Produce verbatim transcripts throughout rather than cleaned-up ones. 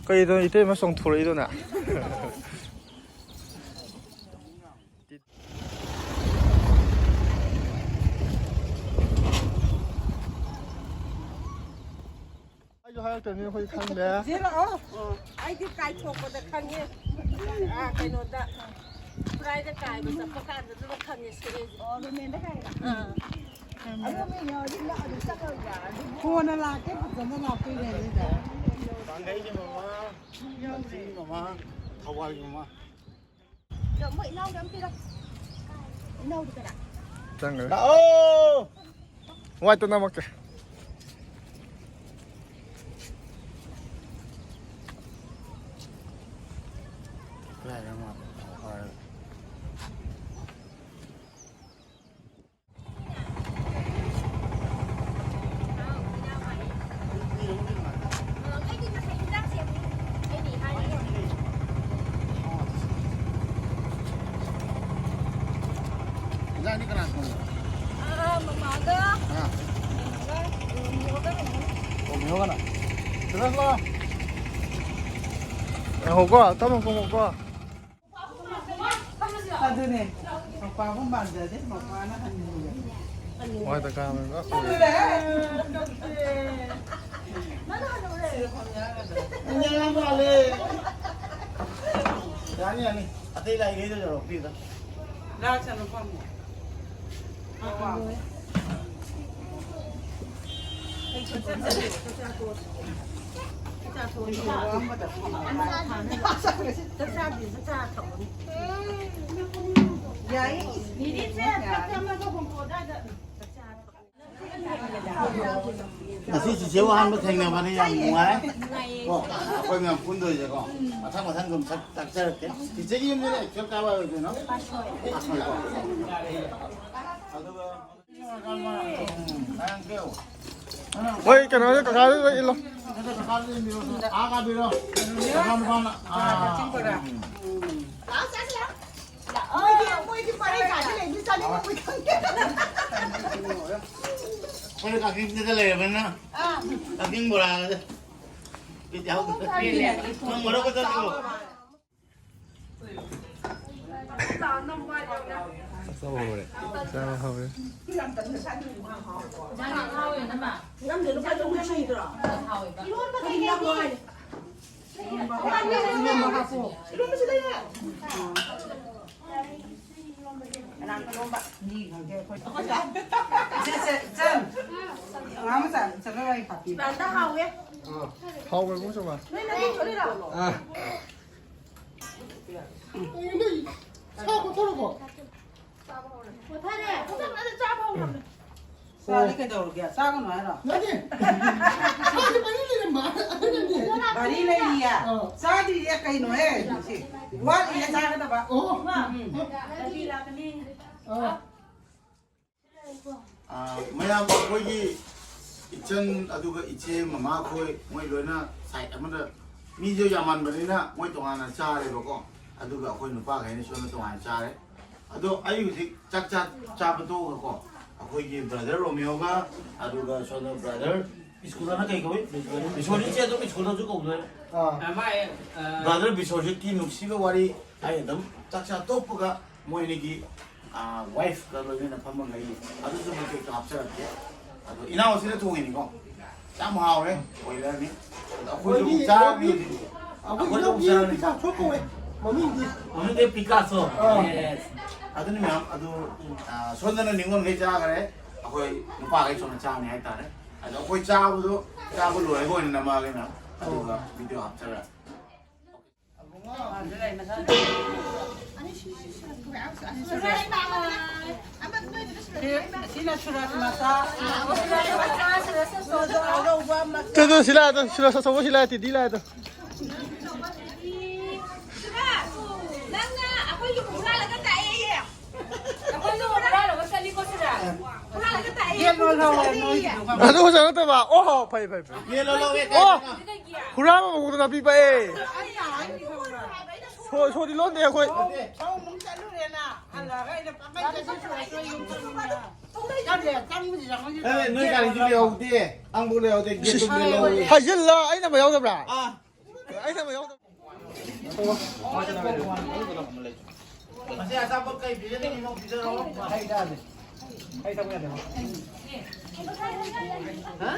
ꯀꯩꯗꯧꯅꯣ ꯏꯇꯩꯃ ꯆꯣꯡꯊꯣꯔꯛꯏꯗꯨꯅ? ꯑꯩꯁꯨ ꯍꯥꯏꯔꯛꯇꯕꯅꯤꯅ ꯑꯩꯈꯣꯏ ꯈꯪꯗꯦ꯫ ꯆꯦ ꯂꯥꯛꯑꯣ꯫ ꯑꯩꯗꯤ ꯀꯥꯏꯊꯣꯛꯄꯗ ꯈꯪꯉꯦ꯫ ꯑꯥ, ꯀꯩꯅꯣꯗ, ꯈꯨꯔꯥꯏꯗ ꯀꯥꯏꯕ ꯆꯠꯄ ꯀꯥꯟꯗ ꯑꯗꯨꯒ ꯈꯪꯉꯦ ꯁꯦꯔꯦꯁꯦ꯫ ꯑꯣ, ꯔꯣꯃꯦꯟꯗ ꯀꯥꯏꯕ? ꯑꯥ꯫ ꯑꯗꯣ ꯃꯤ ꯌꯥꯎꯔꯗꯤ ꯅꯛꯑꯗꯤ ꯆꯠꯂꯣꯏꯗ꯭ꯔꯥ? ꯑꯗꯨꯕꯨ ꯀꯣꯟꯅ ꯂꯥꯛꯀꯦ, ꯐꯖꯅ ꯂꯥꯛꯇꯣꯏꯅꯦ ꯑꯗꯨꯗ꯫ ꯄꯥꯡꯒꯩꯒꯤ ꯃꯃꯥ, ꯀꯛꯆꯤꯡꯒꯤ ꯃꯃꯥ, ꯊꯧꯕꯥꯜꯒꯤ ꯃꯃꯥ꯫ ꯃꯣꯏ ꯏꯅꯥꯎꯗ ꯑꯝ ꯄꯤꯔꯣ꯫ ꯏꯅꯥꯎꯗꯤ ꯀꯅꯥ? ꯆꯪꯈ꯭ꯔꯦ꯫ ꯂꯥꯛꯑꯣ! ꯋꯥꯏꯠꯇ ꯅꯝꯃꯛꯀꯦ꯫ ꯀꯗꯥꯏꯗ ꯃꯥ ꯐꯥꯔꯒ? ꯏꯟꯖꯥꯡꯗꯤ ꯀꯅꯥ ꯊꯣꯡꯉꯤ? ꯑꯥ, ꯃꯃꯥꯒ ꯑꯥ꯫ ꯀꯩꯅꯣꯒ, ꯔꯣꯃꯤꯌꯣꯒ ꯀꯩꯅꯣꯒ꯫ ꯔꯣꯃꯤꯌꯣꯒꯅ? ꯁꯤꯗ ꯂꯥꯎ꯫ ꯉꯥꯏꯈꯣꯀꯣ, ꯇꯞꯅ ꯀꯨꯝꯃꯣꯀꯣ꯫ ꯑꯗꯨꯅꯦ, ꯃꯄꯥꯕꯨ ꯃꯥꯟꯖꯗꯦ, ꯃꯄꯥꯅ ꯍꯟꯅꯨꯔꯦ꯫ ꯃꯣꯏꯗ ꯀꯥꯝꯃꯦꯕ꯫ ꯍꯟꯅꯨꯔꯦ꯫ ꯁꯤꯗ ꯐꯝ ꯌꯥꯒꯗ꯭ꯔꯥ? ꯌꯥꯅꯤ, ꯌꯥꯅꯤ꯫ ꯑꯇꯩ ꯂꯥꯛꯏꯈꯩꯗꯣ ꯌꯧꯔꯛꯄꯤꯌꯨꯗ꯫ ꯂꯥꯛꯁꯅꯨ, ꯐꯝꯃꯣ꯫ ꯉꯁꯤ ꯆꯤꯆꯦꯕꯨ ꯑꯍꯥꯟꯕ ꯊꯦꯡꯅꯕꯅꯤ, ꯌꯥꯝ ꯅꯨꯡꯉꯥꯏ꯫ ꯀꯣ, ꯑꯩꯈꯣꯏ ꯃꯌꯥꯝ ꯄꯨꯟꯗꯣꯏꯁꯦꯀꯣ꯫ ꯃꯊꯪ ꯃꯊꯪ ꯑꯗꯨꯝ ꯁꯛ ꯇꯥꯛꯆꯔꯛꯀꯦ꯫ ꯆꯤꯆꯦꯒꯤ ꯌꯨꯝꯗꯨꯅ ꯑꯦꯛꯆꯨꯋꯦꯜ ꯀꯥꯏ ꯋꯥꯏ ꯑꯣꯏꯗꯣꯏꯅꯣ? ꯄꯥꯁꯣꯏꯀꯣ꯫ ꯑꯗꯨꯒ ꯃꯣꯏ ꯀꯩꯅꯣꯗ ꯀꯀꯥꯗ ꯂꯣꯏ ꯏꯜꯂꯣ꯫ ꯃꯣꯏꯗꯤ, ꯃꯣꯏꯗꯤ ꯄꯔꯦꯡ ꯀꯥꯗ ꯂꯩꯕꯅꯤ, ꯆꯥꯅꯤꯡꯕ ꯃꯣꯏ ꯈꯪꯗꯦ꯫ ꯑꯩꯈꯣꯏ ꯀꯛꯆꯤꯡꯗ ꯂꯩꯔꯕꯅꯤꯅ ꯀꯛꯆꯤꯡ ꯕꯣꯔꯥꯒꯁꯦ ꯕꯤꯠ ꯌꯥꯎꯗ꯭ꯔꯦ꯫ ꯅꯪ ꯃꯔꯛ ꯈꯛꯇ ꯅꯠꯇ꯭ꯔꯣ? ꯆꯥꯕ ꯍꯧꯔꯦ꯫ ꯆꯥꯕ ꯍꯧꯔꯦ꯫ ꯏꯔꯣꯟꯕ ꯀꯩꯀꯩꯗꯤ? ꯏꯔꯣꯟꯕꯁꯤꯗ ꯌꯥꯏ꯫ ꯀꯅꯥ ꯏꯔꯣꯟꯕ? ꯁꯦ, ꯁꯦ, ꯆꯟ꯫ ꯑꯉꯥꯡ ꯃꯆꯥ ꯆꯠꯂꯒ ꯑꯩ ꯍꯥꯞꯄꯤ꯫ ꯏꯃꯥꯟꯗ ꯍꯥꯎꯋꯦ꯫ ꯍꯥꯎꯕ꯭ꯔꯣ, ꯏꯕꯨꯡ ꯆꯥꯃ? ꯅꯣꯏ ꯅꯪ ꯊꯣꯛꯂꯤꯔꯣ? ꯑꯥ꯫ ꯀꯩꯅꯣ ꯅꯣꯏ ꯁꯥ ꯀꯣꯠꯊꯔꯕꯣ? ꯀꯣꯠꯊꯔꯦ꯫ ꯆꯥꯛ ꯉꯥꯛꯇ ꯆꯥꯕ ꯍꯧꯔꯕꯅꯦ꯫ ꯆꯥꯔꯦ, ꯀꯩꯗꯧꯔꯒꯦ? ꯆꯥꯒꯅꯨ ꯍꯥꯏꯔꯣ? ꯅꯠꯇꯦ꯫ ꯁꯥꯁꯦ ꯃꯔꯤ ꯂꯩꯔꯝꯕ꯫ ꯑꯗꯨꯅꯅꯦ꯫ ꯃꯔꯤ ꯂꯩꯔꯤꯌꯦ? ꯑꯥ꯫ ꯆꯥꯗ꯭ꯔꯤꯌꯦ ꯀꯩꯅꯣꯍꯦ? ꯁꯤ ꯋꯥꯠꯂꯤꯌꯦ ꯆꯥꯒꯗꯕ꯫ ꯑꯣ꯫ ꯎꯝ꯫ ꯑꯥ꯫ ꯑꯥ, ꯃꯌꯥꯝ ꯑꯩꯈꯣꯏꯒꯤ ꯏꯆꯟ ꯑꯗꯨꯒ ꯏꯆꯦ ꯃꯃꯥꯈꯣꯏ ꯃꯣꯏ ꯂꯣꯏꯅ ꯁꯥꯏꯠ ꯑꯃꯗ ꯃꯤꯁꯨ ꯌꯥꯝꯃꯟꯕꯅꯤꯅ ꯃꯣꯏ ꯇꯣꯉꯥꯟꯅ ꯆꯥꯔꯦꯕꯀꯣ꯫ ꯑꯗꯨꯒ ꯑꯩꯈꯣꯏ ꯅꯨꯄꯥꯈꯩꯅ ꯁꯣꯝꯗ ꯇꯣꯉꯥꯟꯅ ꯆꯥꯔꯦ꯫ ꯑꯗꯣ ꯑꯩ ꯍꯧꯖꯤꯛ ꯆꯥꯛ ꯆꯥ-, ꯆꯥꯕ ꯇꯣꯛꯑꯒꯀꯣ ꯑꯩꯈꯣꯏꯒꯤ ꯕ꯭ꯔꯗꯔ ꯔꯣꯃꯤꯌꯣꯒ ꯑꯗꯨꯒ ꯁꯣꯝꯗ ꯕ꯭ꯔꯗꯔ ꯁ꯭ꯀꯨꯜ ꯑꯃ ꯀꯩ ꯀꯧꯏ? ꯕꯤꯁꯣꯖꯤꯠꯁꯦ ꯑꯗꯨꯝ ꯁ꯭ꯀꯨꯜꯗꯁꯨ ꯀꯧꯗꯣꯏꯔꯦ꯫ ꯑꯥ꯫ ꯕ꯭ꯔꯗꯔ ꯕꯤꯁꯣꯖꯤꯠꯀꯤ ꯅꯨꯡꯁꯤꯕ ꯋꯥꯔꯤ ꯑꯩ ꯑꯗꯨꯝ ꯆꯥꯛ ꯆꯥ ꯇꯣꯛꯄꯒ ꯃꯣꯏ ꯑꯅꯤꯒꯤ, ꯑꯥ, ꯋꯥꯏꯐꯀ ꯂꯣꯏꯅꯅ ꯐꯝꯃꯒ ꯑꯩ ꯑꯗꯨꯁꯨ ꯃꯇꯦꯛꯇꯣ ꯍꯥꯞꯆꯔꯛꯀꯦ꯫ ꯑꯗꯣ ꯏꯅꯥꯎꯁꯤꯅ ꯊꯣꯡꯉꯤꯅꯤꯀꯣ꯫ ꯌꯥꯝ ꯍꯥꯎꯔꯦ, ꯕꯣꯏꯂꯔꯅꯤ꯫ ꯑꯗꯣ ꯑꯩꯈꯣꯏꯁꯨ ꯑꯃꯨꯛ ꯆꯥꯔꯅꯤ ꯍꯧꯖꯤꯛ꯫ ꯑꯩꯈꯣꯏꯁꯨ ꯑꯃꯨꯛ ꯆꯥꯔꯅꯤ꯫ ꯄꯤꯀꯥꯁꯣ ꯀꯧꯋꯦ ꯃꯃꯤꯡꯗꯤ꯫ ꯃꯃꯤꯡꯗꯤ ꯄꯤꯀꯥꯁꯣ꯫ ꯑꯥ꯫ ꯌꯦꯁ꯫ ꯑꯗꯨꯅꯤ ꯃꯌꯥꯝ, ꯑꯗꯨ, ꯑꯥ, ꯁꯣꯝꯗꯅ ꯅꯤꯉꯣꯜꯈꯩ ꯆꯥꯈꯔꯦ, ꯑꯩꯈꯣꯏ ꯅꯨꯄꯥꯈꯩ ꯁꯣꯝꯗ ꯆꯥꯔꯅꯤ ꯍꯥꯏꯇꯥꯔꯦ꯫ ꯑꯗꯣ ꯑꯩꯈꯣꯏ ꯆꯥꯕꯗꯣ, ꯆꯥꯕ ꯂꯣꯏꯔꯒ ꯑꯣꯏꯅ ꯅꯝꯃꯛꯑꯒꯦ ꯃꯌꯥꯝ, ꯑꯗꯨꯒ ꯚꯤꯗꯤꯑꯣ ꯍꯥꯞꯆꯔꯛꯑꯒꯦ꯫ ꯁꯤꯅ ꯁꯨꯔꯖ ꯃꯆꯥ꯫ ꯇꯨ, ꯇꯨ, ꯁꯤ ꯂꯥꯛꯑꯦ, ꯇꯨ, ꯁꯨꯔꯖ ꯑꯆꯧꯕ ꯁꯤ ꯂꯥꯛꯑꯦ, ꯇꯤꯗꯤ ꯂꯥꯛꯑꯦ, ꯇꯨ꯫ ꯅꯪꯅ ꯑꯩꯈꯣꯏꯒꯤ ꯍꯨꯔꯥꯜꯂꯒ ꯇꯥꯛꯑꯦꯌꯦ꯫ ꯑꯩꯈꯣꯏꯁꯨ ꯍꯨꯔꯥꯜꯂꯒ ꯆꯠꯂꯤꯀꯣ ꯁꯤꯗ꯫ ꯍꯨꯔꯥꯜꯂꯒ ꯇꯥꯛꯑꯦ꯫ ꯌꯦꯟ ꯂꯣꯏ ꯂꯧꯔꯦ ꯅꯣꯏꯒꯤꯗꯨꯒ꯫ ꯑꯗꯨ ꯐꯖ ꯅꯠꯇꯕ꯫ ꯑꯣ, ꯐꯩ, ꯐꯩ, ꯐꯩ꯫ ꯌꯦꯟ ꯂꯣꯏ ꯂꯧꯔꯦ꯫ ꯑꯣ, ꯀꯩꯅꯣ? ꯍꯨꯔꯥꯟꯕ ꯃꯈꯣꯡꯗ ꯅꯥꯄꯤ ꯄꯛꯑꯦ꯫ ꯑꯩꯅ ꯍꯥꯏꯅꯤ ꯈꯪꯕ꯭ꯔꯥ? ꯁꯣ-, ꯁꯣꯗꯤ ꯂꯣꯟꯗꯦ ꯑꯩꯈꯣꯏ꯫ ꯁꯣꯝ ꯑꯃꯨꯛ ꯆꯠꯂꯨꯔꯦꯅ ꯍꯜꯂꯛꯑꯒ ꯑꯩꯅ ꯄꯪꯀꯩ ꯆꯠꯁꯤꯟ ꯆꯠꯁꯤꯟ ꯌꯨꯝ ꯆꯠꯅꯤꯡꯉꯦ꯫ ꯆꯠꯂꯦ, ꯆꯪ ꯑꯦ, ꯅꯣꯏ ꯒꯥꯔꯤꯁꯨ ꯂꯩꯍꯧꯗꯦ, ꯑꯃꯨꯛ ꯂꯩꯍꯧꯗꯦ, ꯒꯦꯠꯇꯨ ꯂꯩꯍꯧꯗꯦ꯫ ꯍꯥꯏꯖꯤꯜꯂꯣ, ꯑꯩꯅ ꯑꯃ ꯌꯥꯎꯗꯕ꯭ꯔꯥ? ꯑꯥ꯫ ꯑꯩꯅ ꯑꯃ ꯌꯥꯎꯗꯕ꯭ꯔꯥ? ꯃꯁꯤ ꯑꯆꯥꯄꯣꯠ ꯀꯩ ꯄꯤꯖꯅꯤꯡꯉꯤꯅꯣ ꯄꯤꯖꯔꯣ꯫ ꯍꯩ ꯆꯥꯁꯦ꯫ ꯍꯩ ꯊꯛꯄ ꯌꯥꯗꯦ꯫ ꯍꯥ?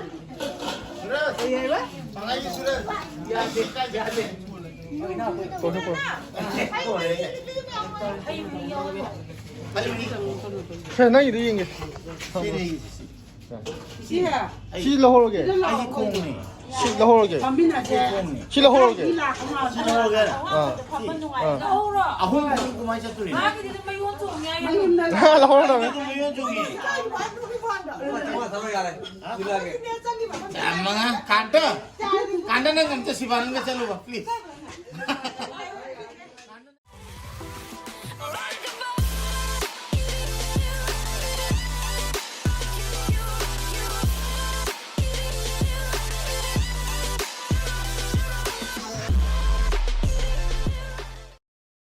ꯁꯨꯔꯖ! ꯀꯩ ꯍꯥꯏꯕ? ꯄꯥꯡꯒꯜꯒꯤ ꯁꯨꯔꯖ! ꯌꯥꯗꯦ, ꯌꯥꯗꯦ꯫ ꯀꯣꯟꯅ, ꯀꯣꯟꯅ꯫ ꯁꯦ, ꯅꯪꯒꯤꯗꯨ ꯌꯦꯡꯒꯦ꯫ ꯁꯤꯅꯦ꯫ ꯁꯤ ꯂꯧꯍꯧꯔꯒꯦ꯫ ꯑꯩꯁꯤ ꯈꯣꯡꯅꯦ꯫ ꯁꯤ ꯂꯧꯍꯧꯔꯒꯦ꯫ ꯐꯝꯃꯤꯟꯅꯁꯦ꯫ ꯁꯤ ꯂꯧꯍꯧꯔꯒꯦ꯫ ꯃꯤ ꯂꯥꯛꯄ ꯃꯥꯜꯂꯦ꯫ ꯁꯤ ꯂꯧꯍꯧꯔꯒꯦ꯫ ꯑꯥ꯫ ꯐꯝꯕ ꯅꯨꯡꯉꯥꯏ꯫ ꯑꯥ꯫ ꯂꯧꯍꯧꯔꯣ꯫ ꯑꯍꯨꯝ ꯑꯍꯨꯝ ꯀꯃꯥꯏꯅ ꯆꯠꯇꯣꯔꯤꯅꯣ? ꯃꯥꯒꯤꯗꯤ ꯑꯗꯨꯝ ꯃꯌꯣꯟ ꯆꯣꯡꯉꯦ ꯍꯥꯏꯌꯦ꯫ ꯃꯌꯨꯝꯗ ꯂꯩ꯫ ꯂꯧꯍꯧꯔꯗꯕꯅꯦ꯫ ꯑꯗꯨꯝ ꯃꯌꯣꯟ ꯆꯣꯡꯉꯦ꯫ ꯆꯥꯝꯃꯉꯥ꯫ ꯀꯥꯟꯇ꯫ ꯀꯥꯟꯇ ꯅꯪ ꯑꯝꯇ ꯁꯤꯕꯥꯅꯟꯗ ꯆꯠꯂꯨꯕ, please꯫